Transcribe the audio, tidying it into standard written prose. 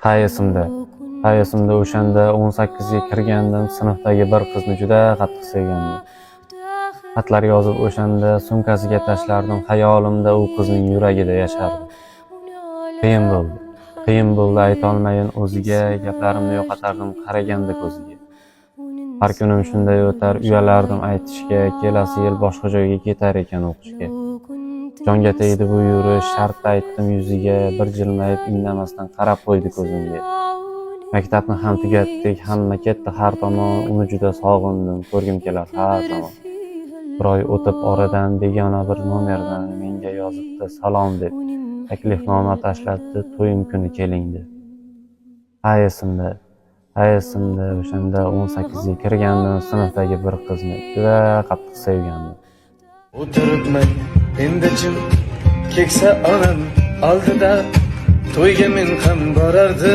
Ha, esimda. Ha, esimda, o'shanda 18 ga kirgandim, sinfdagi bir qizni juda qattiq sevgandim. Xatlar yozib o'shanda sumkasiga tashlardim, xayolimda u qizning yuragida yashardim. Qiyin bo'ldi. Qiyin bo'ldi aytolmayin o'ziga, gaplarimni yo'qotardim qaraganda ko'ziga. Har kunim shunday o'tar, uyalardim aytishga, kelasi yil boshqa joyga ketar ekan o'qishga. Jonga tegdi bu yurish, shart aytdim yuziga, bir jilmayib indamasdan qarab qo'ydi ko'zimga. Maktabni ham tugatdik, hamma ketdi har tomon, uni juda sog'indim, ko'rgim kelar har zamon. Bir oy o'tib oradan begona bir nomerdan menga yozibdi salom deb, taklifnoma tashlabdi, to'yim kuni keling deb. Ha, esimda, ha, esimda, o'shanda 18 ga kirgandim, sinfdagi bir qizni juda qattiq sevgandim. O'tiribman endi jim, keksa onam oldida, to'yga men ham borardim.